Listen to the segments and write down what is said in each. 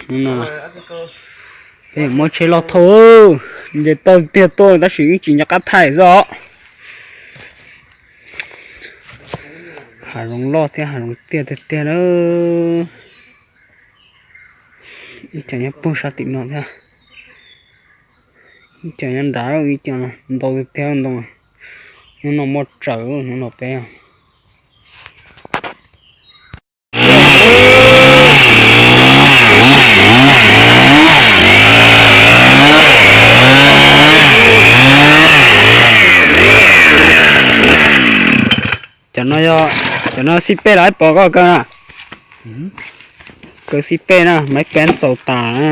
No, peb muab tsheb loj thauj, nce toj tiag tuaj tab sis yeej tsis nco qab thaij xwb os. Hav zoov loj thiab hav zoov tiaj tiag tiag na. Ib co nyob puag sab tim no thiab. Ib co nyob nrad, ib co ntau tiag tiag ntoo. Hnub no muaj tsaws, hnub no peb. Cov no yog, cov no xij pej los ib pom koj kaw na. Kaw xij pej na, maiv peeb txaus tas na.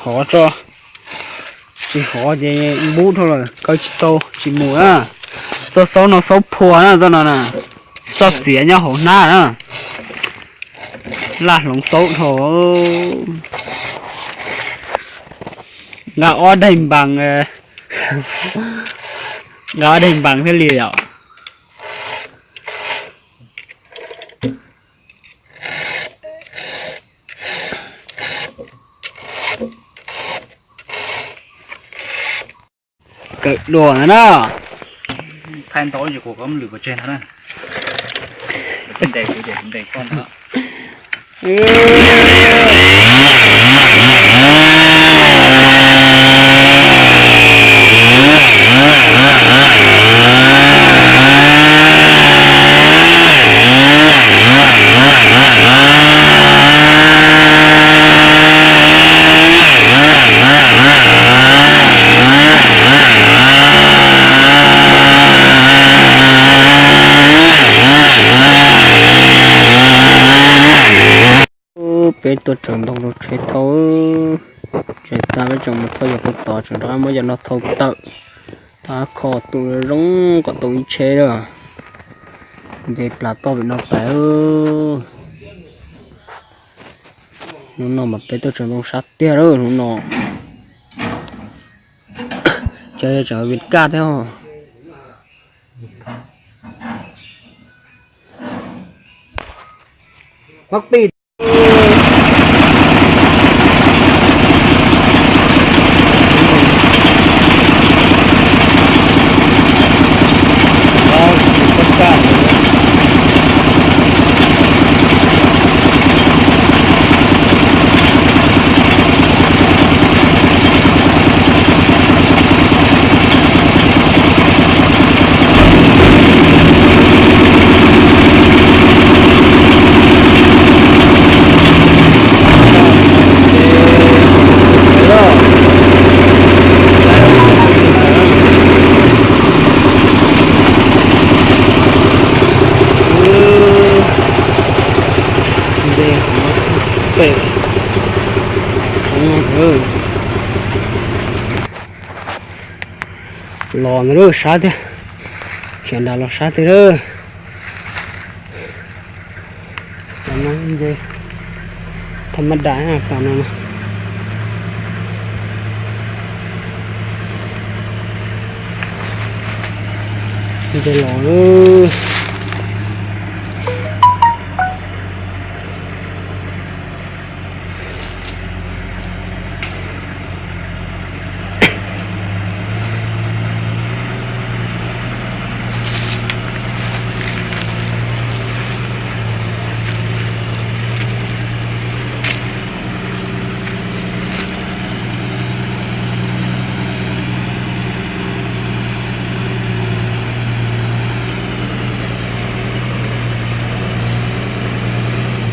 Hov tso, tsis hov ces npub dhau lawm, kaw tsis tau tsis mus na. Txoj xaub no xaub phua na, txoj no na, txoj txiav nyob hauv hnab na. Laj hloov xaub dhau. Nqa ob daim npaas, nqa ob daim npaas thiaj li yom. Kawm dua ntawd na. Thaij ntau ces kuv kom lwm pov tseg ntag na. Ntes kuv ces kuv ntes koj ntag. Peb tuaj tsaws ntoo rau tsheb thauj, tsaws tag peb tseem mus thauj yog kuv tod tseem rov qab muab yog no thauj tawm, rov qab kho tus zoo kom tau ib tsheb lawm. Nce plas toj pem no pais. Hnub no mas peb tuaj tsaws ntoo sab tiag lawm hnub no. Cov tseem vim kaj thiab. Los ntawd lawm sab tiag, khiav nram los sab tiag lawm. Cov no nce thaj mab dam tom no na. Nce los lawm.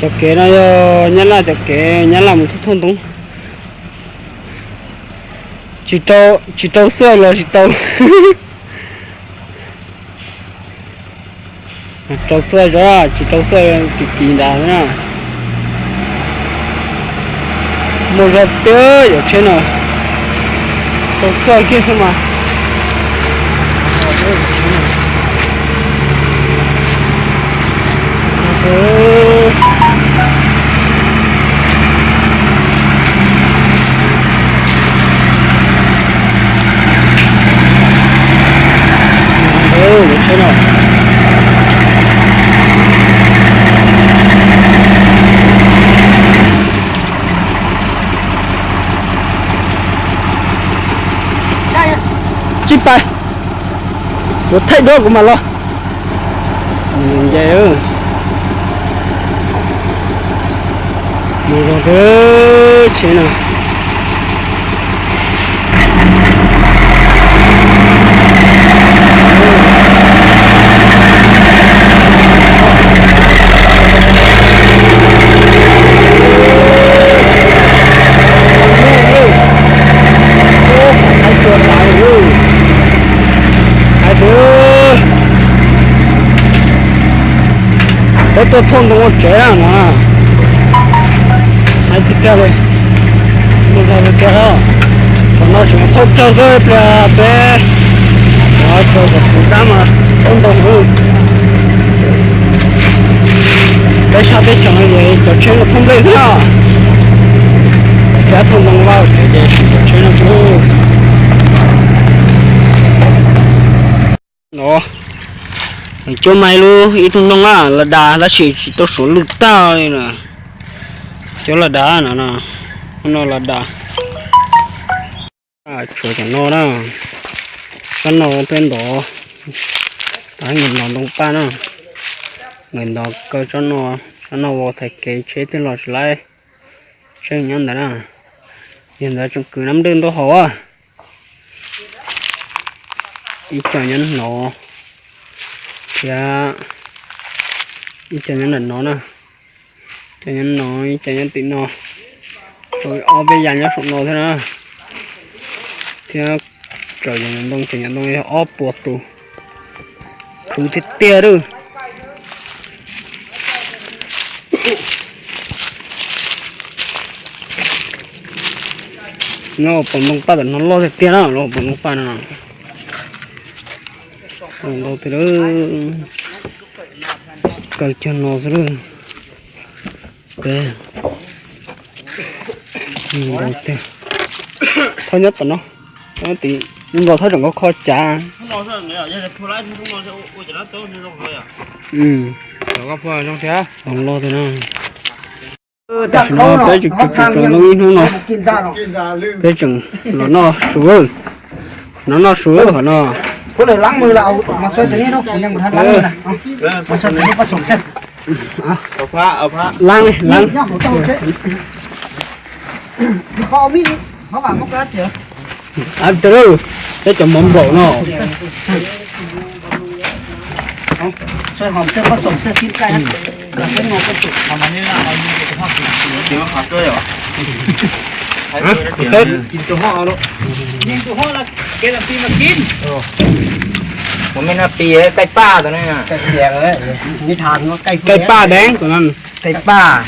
Cov kev no yog Nyab Laj cov kev, Nyab Laj mus thauj thauj ntoo. Tsis rau, tsis rau xuaj los tsis tau. Rau xuaj, tsis rau xuaj kim kim nrad na. Muaj zog tiag yam tsheb no, rau xuaj kiag xwb mas. Tsheb no. Kuv thaij duab kuv mam los. Nce, mus zoo tsheb no. Peb tuaj thauj ntoo ua tsev na no. Hais tiag tiag li, mus zog tiag tiag os. Thaum no tseem thauj kawg xwb, pliag peb, thaum kom kuv kab mas thauj ntoo. Peb sab teb chaws no ces cov tsheb no thauj nplej xwb na. Peb thauj ntoo vaj ces cov tsheb no kuj no. Cuab mas ib lub ib tug ntoo na, los das tab sis tsis tau suav lwj tag li na. Cuab los das no, no los das. Tshuav cov no na, tsob no peb ntov, tab nws ntov ntoo paj na, nws ntov kaw tsob no, tsob no ua txhais kev tsheb thiaj los tsis laib tseej nyob ntawd na. Yog ntawd tseem kwv nab nplej ntuj hauv. Ib co nyob no thiab ib co nyob ntawm no na, co nyob no, ib co nyob tim no, ob peb yas nyob saum no thiab na. Thiab tsom yam ntoo, tsom yam ntoo yog ob puas tus, khwv tiag tiag lawm. No pom ntoo paj tam no loj tiag tiag na, los pom ntoo paj no. Ntau tiag, kaw cag no xwb lawm. Peb ntau tiag, thawj nyob tom no, tim nkaus thawj tseem kho kho cav. Los no peb tseem tseem tseem tseem ntoo ib hnub no, peb tseem los noj su, no noj su qhov no. Leeb, leeb. Ab, peb cov mov nplaum no. Kaij paj deev tus no. Kaij paj,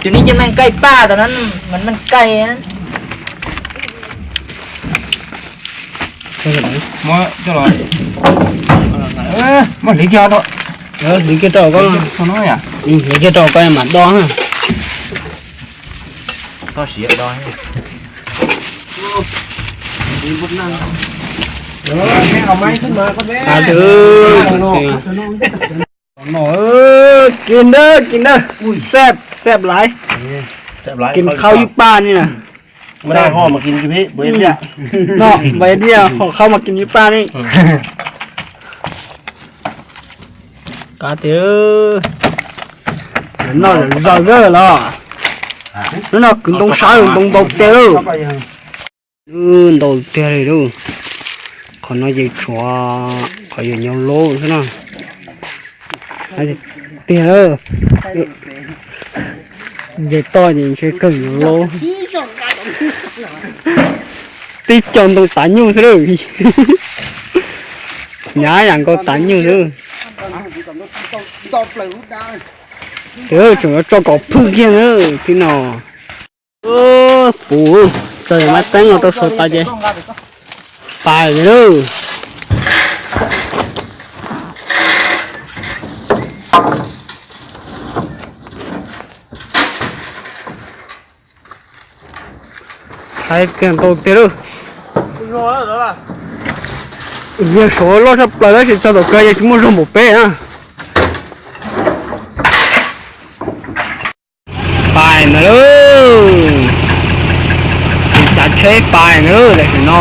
tus no cov meej kaij paj tus no, mas meej kaij. Hliv kiag rau, hliv kiag rau koj mam do. Kis ntawd, kis ntawd, xab xab laiv, kis khau ib paj ni na. Noj mas ib diaj, ho khau mas kis ib paj ni. Qab tiag, noj zaws zaws los. Hnub no kwv ntoo sab ntoo ntau tiag lawm. Ntau tiag li lauj. Qhov no ces tshuav qhov yuav nyuv laub xwb na. Tiag lawm. Nce toj ces ntshe kawg nyuv laub. Tib co ntoo tav nyuj xwb lawm. Hnyav yam nkaus tav nyuj xwb. Tseem yuav tso kom phwj kiag na tib no. Puv, tso yog maiv teeb no rau saum tas ces pais lawm. Hais tias ntau tiag lauj. Yog saud loj tshaj plaws tab sis txog tom kawg yeej tsis muaj zog npaum peb na. Pais ntawd lauj. Tus cav tsheb pais ntawd lauj, tam sim no.